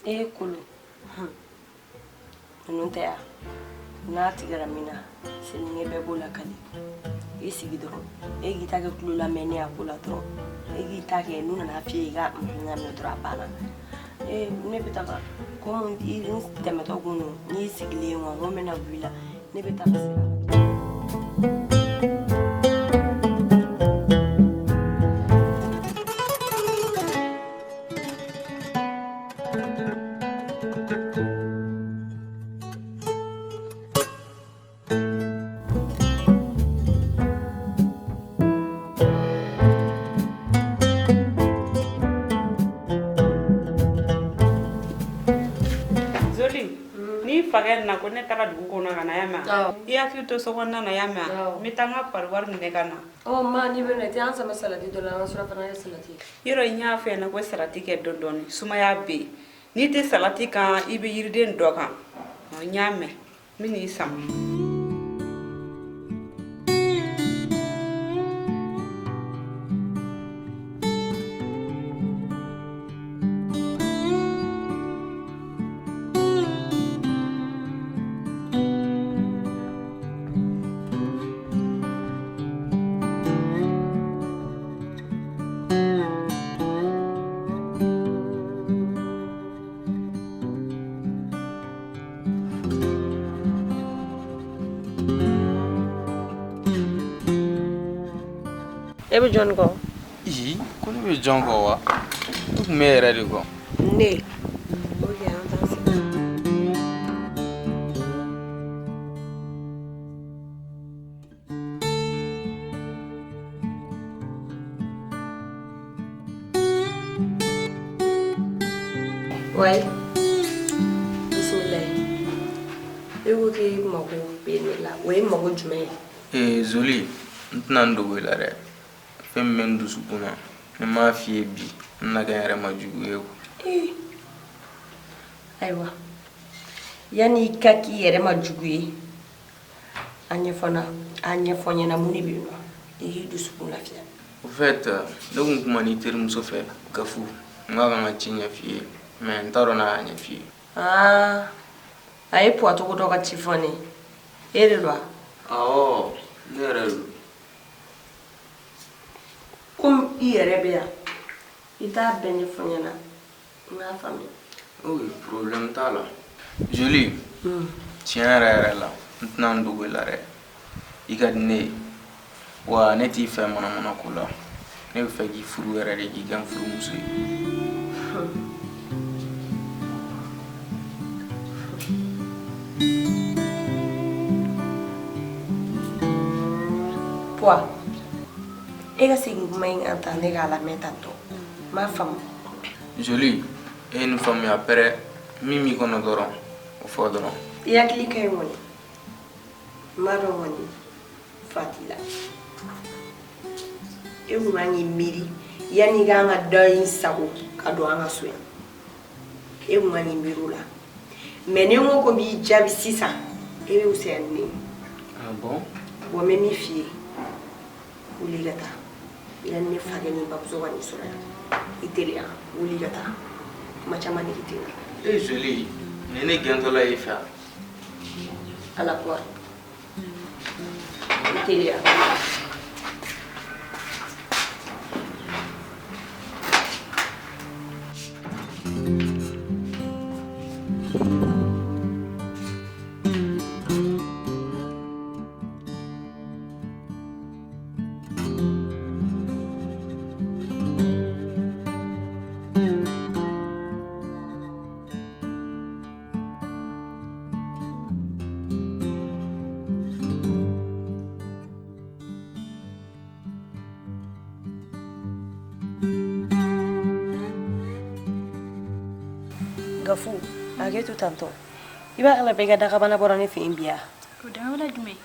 E kolo ninnu tɛ yan n'a tigɛra min na sininkɛ bɛɛ b'o lakali. I sigi dɔrɔn, e k'i ta kɛ tulo lamɛnni a ko la dɔrɔn, e k'i ta kɛ. N'u nana f'i ye, i ka lamɛn dɔrɔn, a banna. Ee, ne bɛ taga komi i n tɛmɛtɔ kun don, n'i sigilen wa n ko n bɛna bɔ i la, ne bɛ taga sira la. Zoli, n'i fakɛ na ko ne taara dugu kɔnɔ ka na, y'a mɛn? I hakili to so kɔnɔna na, y'a mɛn? N bɛ taa n ka pari wari minɛ ka na. Ɔ ma, n'i bɛ na, i tɛ an sama salati dɔ la, an ka surafana kɛ salati ye. Yɔrɔ n y'a f'i ɲɛna ko salati kɛ dɔɔni dɔɔni, sumaya bɛ yen. N'i tɛ salati kan, i bɛ yiriden dɔ kan. N y'a mɛn, n bɛ n'i sama. E bɛ jɔn kɔ? Ii, ko ne bɛ jɔn kɔ wa? Ne tun bɛ e yɛrɛ de kɔ. Ne ok, an t'an sigi. Wayi, bisimila. E ko k'e mago bɛ ne la, o ye mago jumɛn ye? Ee Zoli, n tɛna n dogo i la dɛ. Fɛn min bɛ n dusukun na, ni n m'a f'i ye bi, n na kɛ n yɛrɛ ma jugu ye. Ee, ayiwa, yanni i ka k'i yɛrɛ ma jugu ye, a ɲɛfɔ n na, a ɲɛfɔ n ɲɛna, mun de bɛ yen nɔ, i k'i dusukun lafiya. Au fait, ne kun kumana i terimuso fɛ, Gafu. N k'a ka n ka ci ɲɛf'i ye, mais n t'a dɔn n'a y'a ɲɛf'i ye. Aa, a ye Puwa tɔgɔ dɔ ka ci fɔ ne ye, e de don wa? Awɔ, ne yɛrɛ don. Komi i yɛrɛ bɛ yan, i t'a bɛɛ ɲɛfɔ n ɲɛna, n k'a faamuya. Ok, problème t'a la. Zoli, tiɲɛ yɛrɛ yɛrɛ la, n tɛna n dogo i la dɛ. I ka di ne ye wa ne t'i fɛ manamana ko la. Ne bɛ fɛ k'i furu yɛrɛ de, k'i kɛ n furumuso ye. Puwa, e ka segin kuma in kan tan, ne k'a lamɛn tantɔ, n m'a faamu. Zoli, e ye nin faamuya pɛrɛ. Min b'i kɔnɔ dɔrɔn, o fɔ dɔrɔn. I hakili ka ɲi kɔni, n b'a dɔn kɔni fa t'i la. E kun kan k'i miiri yanni i k'an ka da in sago ka don an ka so yan, e kun kan k'i miiri o la. Mais ni n ko ko n b'i jaabi sisan, e bɛ fisaya ni ne ye. Ah bon? Bon, n bɛ min f'i ye, wuli ka taa yanni ne fakɛ ni bamuso ka n'i sɔrɔ yan. I teliya, wuli ka taa, kuma caman nege tɛ n na. E Zoli, nin ye ne gɛntɔla ye i fɛ yan. Ala kuwa, i teliya. Gafu, a k'e to tantɔ, i b'a kalama i ka dagabana bɔra ne fɛ yen bi. Ya. O dagabana jumɛn?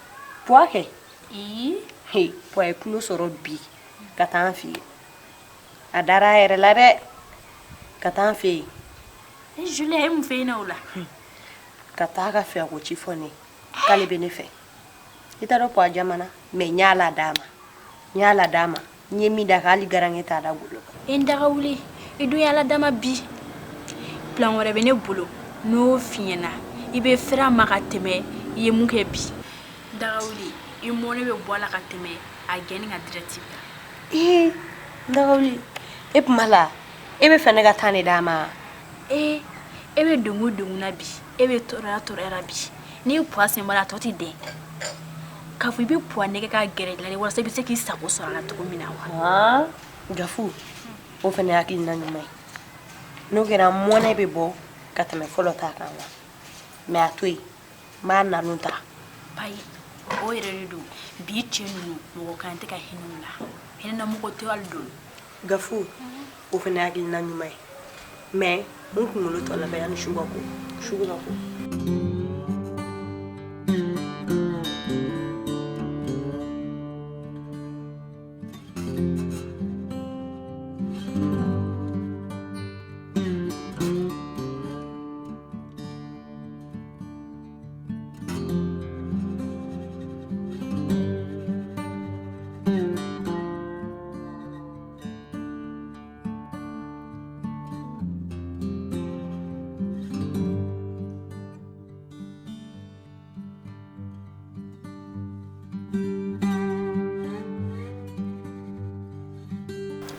Puwa kɛ. Ee. He, Puwa ye tulo sɔrɔ bi ka taa an fɛ yen. A dara a yɛrɛ la dɛ, ka taa an fɛ yen. E Julie, a ye mun f'e ɲɛna o la? Ka taa ka fɛ ko ci fɔ ne k'ale bɛ ne fɛ. I t'a dɔn Puwa jamana, mais n y'a la d'a ma, n y'a la d'a ma. N ye min d'a kan, hali garankɛ t'a da golo kan. E n daga wuli, i dun y'ala d'a ma bi. Plan wɛrɛ bɛ ne bolo, n'o f'i ɲɛna, i bɛ fɛrɛ a ma ka tɛmɛ i ye mun kɛ bi. Dagawuli, i mɔnɛ bɛ bɔ a la ka tɛmɛ a gɛnni ka direct kan. Ee, Dagawuli, e kuma la, e bɛ fɛ ne ka taa ne d'a ma? Ee, e bɛ dengun dengun na bi, e bɛ tɔɔrɔya tɔɔrɔya la bi. N'i puwa sen bɔra a tɔ tɛ den. K'a fɔ i bɛ puwa nɛgɛ ka gɛrɛ i la walasa i bɛ se k'i sago sɔrɔ a la cogo min na wa. Gafu, o fana ye hakilina ɲuman ye. N'o kɛra mɔnɛ bɛ bɔ ka tɛmɛ fɔlɔ ta kan wa. Mais a to yen, n b'a nanu ta. Bayi, o yɛrɛ de don. Bi cɛ ninnu, mɔgɔ kan tɛ ka hinɛ u la. Hinɛna mɔgɔ tɛ hali don. Gafu, o fana ye hakilina ɲuman ye. Mais n kunkolo tɔ labɛn yanni su ka ko. Su ka ko.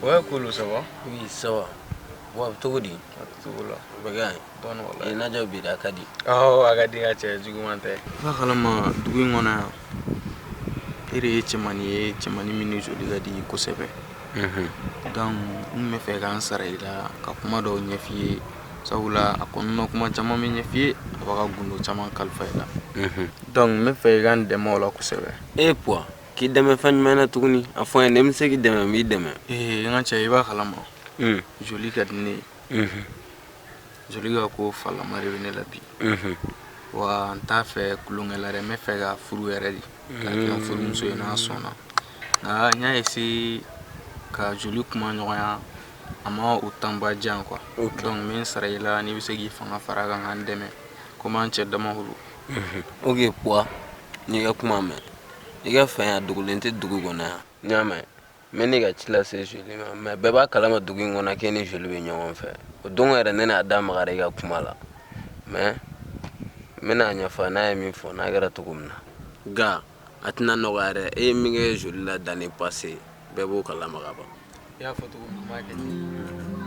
Ouais, Kolo, ça va? Oui, ça va. Wa cogo di? Cogo la. O bɛ kɛ yan. Dɔɔni walayi. Ee, Najaw bi a ka di. Awɔ, a ka di n ka cɛ juguman tɛ. I b'a kalama dugu in kɔnɔ yan, e de ye cɛmannin ye, cɛmannin min ni joli ka di kosɛbɛ. Donc n tun bɛ fɛ k'an sara i la ka kuma dɔw ɲɛf'i ye, sabula a kɔnɔna kuma caman bɛ ɲɛf'i ye, a b'a ka gundo caman kalifa i la. Donc n bɛ fɛ i ka n dɛmɛ o la kosɛbɛ. E Puwa, k'i dɛmɛ fɛn jumɛn na tuguni? A fɔ n ye, ne bɛ se k'i dɛmɛ, n b'i dɛmɛ. Ee, n ka cɛ, i b'a kalama. Joli ka di ne ye. Joli ka ko falama de bɛ ne la bi. Wa n t'a fɛ tulonkɛ la dɛ, n bɛ fɛ ka furu yɛrɛ de. K'a kɛ n furumuso ye n'a sɔnna. Nka n y'a essayer ka joli kuma ɲɔgɔnya, a ma o temps ba diyan quoi. Donc n bɛ n sara i la n'i bɛ se k'i fanga fara a kan ka n dɛmɛ. Komi an cɛ dama ko don. Ok Puwa, n y'i ka kuma mɛn. I ka fɛn a dogolen tɛ dugu kɔnɔ yan. N y'a mɛn. N bɛ ne ka ci lase Joli ma, mais bɛɛ b'a kalama dugu in kɔnɔ k'e ni Joli bɛ ɲɔgɔn fɛ. O don yɛrɛ ne n'a da magara i ka kuma la. Mais n bɛna a ɲɛfɔ n'a ye min fɔ n'a kɛra cogo min na. Nka a tɛna nɔgɔya dɛ, e ye min kɛ Joli la d'année passée, bɛɛ b'o kalama ka ban. I y'a fɔ cogo min, n b'a kɛ ten.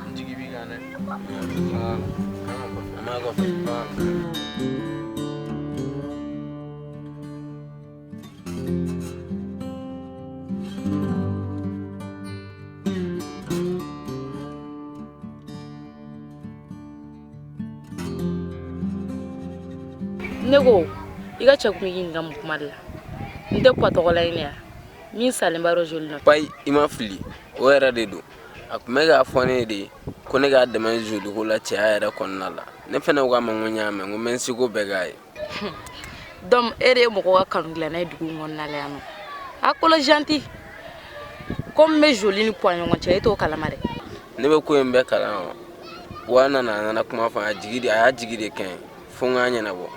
N jigi b'i kan dɛ. Voilà. K'an ka kɔfɛ. An b'a kɔfɛ. Voilà. Ne ko i ka cɛ kun bɛ k'i ɲininka mun kuma de la? N tɛ Puwa tɔgɔ la ɲini ya min salen b'a dɔn joli nɔfɛ. Payi, i ma fili, o yɛrɛ de don. A tun bɛ k'a fɔ ne ye de ko ne k'a dɛmɛ joliko la cɛya yɛrɛ kɔnɔna la. Ne fɛnɛ ko a ma n ko n y'a mɛn, n ko n bɛ n seko bɛɛ k'a ye. Donc e de ye mɔgɔ ka kanu dilanna ye dugu in kɔnɔna la yan nɔ. A kolo gentil komi n bɛ joli ni Puwa ɲɔgɔn cɛ, e t'o kalama dɛ. Ne bɛ ko in bɛɛ kalama. Puwa nana, a nana kuma fɔ, a jigi de, a y'a jigi de kɛ n ye fo n k'a ɲɛnabɔ.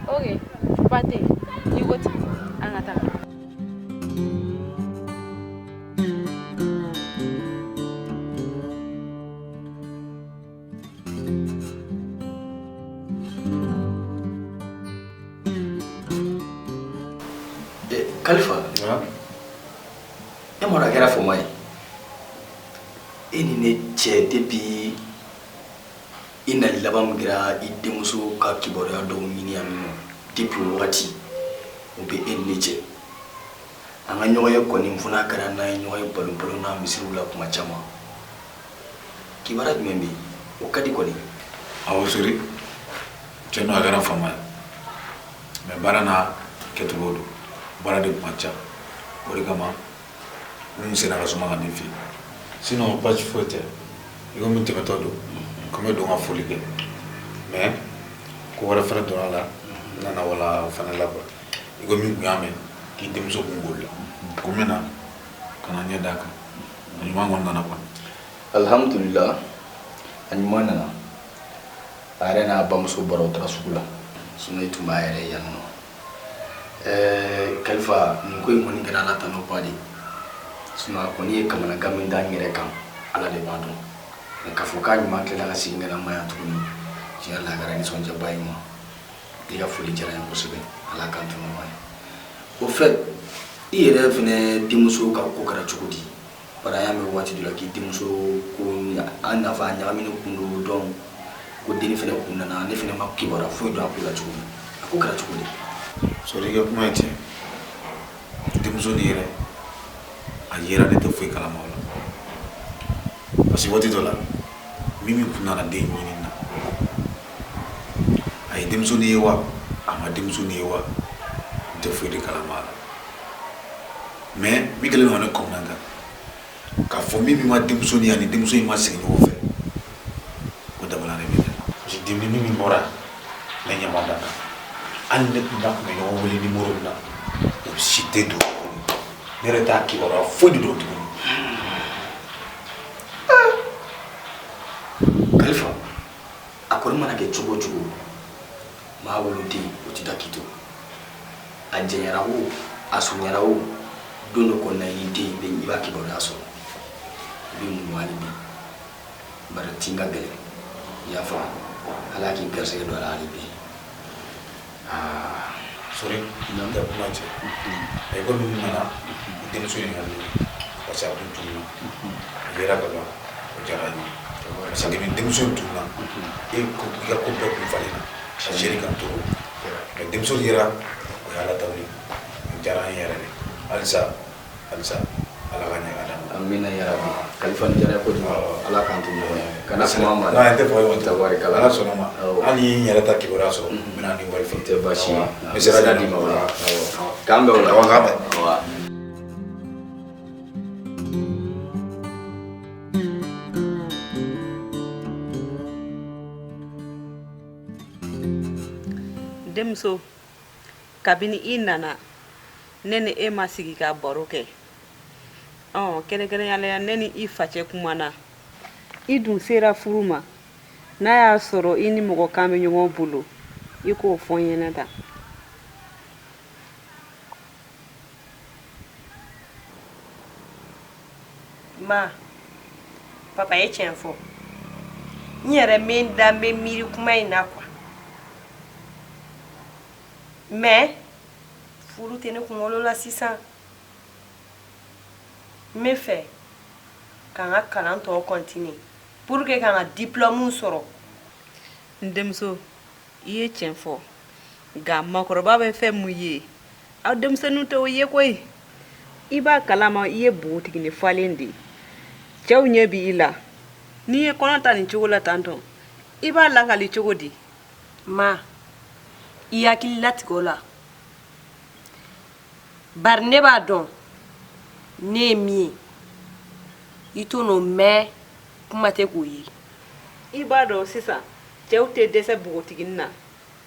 Ok, ba tɛ n'i ko ten, an ka taga. Kalifa, e m'a dɔn a kɛra fama ye e ni ne cɛ depuis i nali laban min kɛra i denmuso ka kibaruya dɔw ɲini yan nɔ. Depuis o wagati o bɛ e ni ne cɛ, an ka ɲɔgɔn ye kɔni, fo n'a kɛra n'an ye ɲɔgɔn ye balon balon n'a misiriw la kuma caman. Kibaruya jumɛn bɛ yen o ka di kɔni? Awɔ Sori, cɛ n'o a kɛra fama ye, mais baara n'a kɛcogo don, baara de kun ka ca, o de kama n senna ka suma ka nin fɛ yen. Sinon baasi foyi tɛ, i komi n tɛmɛtɔ don ko n bɛ don ka foli kɛ, mais ko wɛrɛ fana donna a la, n nana wala o fana la quoi. I komi n kun y'a mɛn k'i denmuso kun bolila, ko n bɛ na ka na ɲɛ d'a kan, a ɲuman kɔni nana kɔni. Alhamdulillah, a ɲuman nana. A yɛrɛ n'a bamuso bɔra, u taara sugu la, sinon i tun b'a yɛrɛ yan nɔ. Kalifa, nin ko in kɔni kɛra ala tanu ba de, sinon a kɔni ye kamanagan min da n yɛrɛ kan, ala de b'a dɔn. Mais k'a fɔ k'a ɲuman tilala ka segin ka na ma yan tuguni. Tiɲɛ yɛrɛ la, a kɛra nisɔndiyaba ye n ma. I ka foli diyara n ye kosɛbɛ. Ala k'an to ɲɔgɔn ye. Au fait, i yɛrɛ fɛnɛ denmuso ka ko kɛra cogo di? Bari an y'a mɛn waati dɔ la k'i denmuso ko an n'a fɔ a ɲagaminen kun don, donc ko denni fɛnɛ kun nana, ne fɛnɛ ma kibaruya foyi dɔn a ko la cogo min. A ko kɛra cogo di? Sori, i ka kuma ye tiɲɛ. Denmuso nin yɛrɛ, a yera, ne tɛ foyi kalama o la, parce que waati dɔ la, min kun nana den ɲini na, a ye denmuso nin ye wa, a ma denmuso nin ye wa, n tɛ foyi de kalama a la. Mais min kɛlen don ka ne kɔnɔna kan k'a fɔ min ma denmuso nin ye ani denmuso in ma sigi ɲɔgɔn fɛ, o dabala de bɛ ne la, parce que depuis min bɔra, ne ɲɛ ma da kan. Hali ne tun n'a tun bɛ ɲɔgɔn wele numéro min na, o si tɛ don tuguni. Ne yɛrɛ t'a kibaruya foyi de dɔn tuguni. Kalifa, a kɔni mana kɛ cogo o cogo, maa woloden o tɛ da k'i to. A janyara o, a surunyara o, don dɔ kɔni na, i den bɛ, i b'a kibaruya sɔrɔ. I bɛ muɲu hali bi, bari tin ka gɛlɛn. I y'a faamu? Ala k'i garisɛgɛ don a la hali bi. Sori, n tɛ kuma cɛ ɛ, komi n nana i denmuso ɲininkali la, parce que a tun tununa, a yera ka ban, o diyara n ye, parce que depuis denmuso in tununa, e ko i ka ko bɛɛ kun falenna a géré kan toro. Mais denmuso yera, o ye Ala tanu ye, o diyara an ye yɛrɛ de. Halisa halisa, Ala ka ɲɛ ka d'an ma. Amina yarabi. Kalifa, nin diyara n ye kojugu. Ala k'an to ɲɔgɔn ye. Kana kuma an ma dɛ. Non, n tɛ fɔ ye. Tabarikala. Ala sɔnna ma, hali ni n yɛrɛ ta kibaruya sɔrɔ, n bɛna ni wari f'i. Tɛ baasi ye. N bɛ sira d'i ma o la. K'an bɛn o la. Awɔ, k'an bɛn. Awa. Denmuso, kabini i nana, ne ni e ma sigi ka baro kɛ. Ɔ, kɛrɛnkɛrɛnya la, ne ni i facɛ kumana. I dun sera furu ma. N'a y'a sɔrɔ i ni mɔgɔ kan bɛ ɲɔgɔn bolo, i k'o fɔ n ɲɛna ta. Ma, papa ye tiɲɛ fɔ. N yɛrɛ min da n bɛ miiri kuma in na quoi, mais furu tɛ ne kunkolo la sisan. N bɛ fɛ ka n ka kalan tɔ continuer pour que ka n ka diplôme sɔrɔ. N denmuso, i ye tiɲɛ fɔ, nka maakɔrɔba bɛ fɛn mun ye, aw denmisɛnninw tɛ o ye koyi. I b'a kalama, i ye npogotigini falen de ye, cɛw ɲɛ b'i la. N'i ye kɔnɔ ta nin cogo la tantɔ, i b'a lakali cogo di? Ma, i hakili latigɛ o la, bari ne b'a dɔn ne ye min ye, i t'o n'o mɛn, kuma tɛ k'o ye. I b'a dɔn sisan cɛw tɛ dɛsɛ npogotiginin na.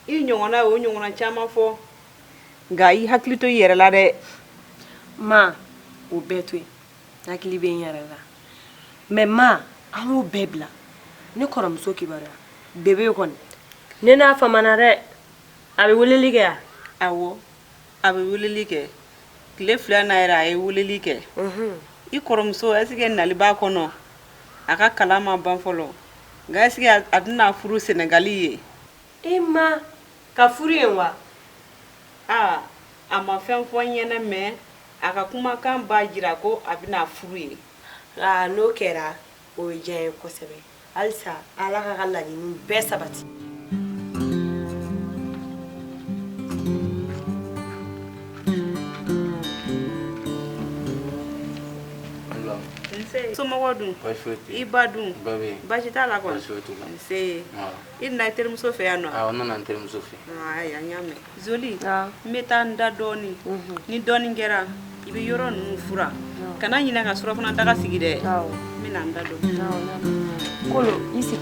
I ɲɔgɔnna o ɲɔgɔnna caman fɔ, nka i hakili to i yɛrɛ la dɛ. Ma, o bɛɛ to yen, n hakili bɛ n yɛrɛ la. Mais ma, an k'o bɛɛ bila. Ne kɔrɔmuso kibaruya, bebe kɔni, ne n'a famana dɛ. A bɛ weleli kɛ yan? Awɔ, a bɛ weleli kɛ. Tile 2 na yɛrɛ, a ye weleli kɛ. I kɔrɔmuso, est ce que nali b'a kɔnɔ? A ka kalan ma ban fɔlɔ, nka est ce que a tɛna furu Sɛnɛgali ye? E ma, ka furu yen wa? Aa, a ma fɛn fɔ n ɲɛna, mais a ka kumakan b'a jira ko a bɛna furu ye. Aa, n'o kɛra, o ye diya n ye kosɛbɛ. Halisa Ala ka ka laɲiniw bɛɛ sabati. Nse, somɔgɔw dun? Baasi foyi tɛ. I ba dun? Ba bɛ yen. Baasi t'a la kɔni? Baasi foyi t'u la. Nse. I nana i terimuso fɛ yan nɔ? Awɔ, n nana n terimuso fɛ. Ayiwa, n y'a mɛn. Zoli, n bɛ taa n da dɔɔni. Ni dɔɔni kɛra, i bɛ yɔrɔ ninnu furan. Kana ɲinɛ ka surafana daga sigi dɛ. N bɛna n da dɔɔni. Kolo, i sigi.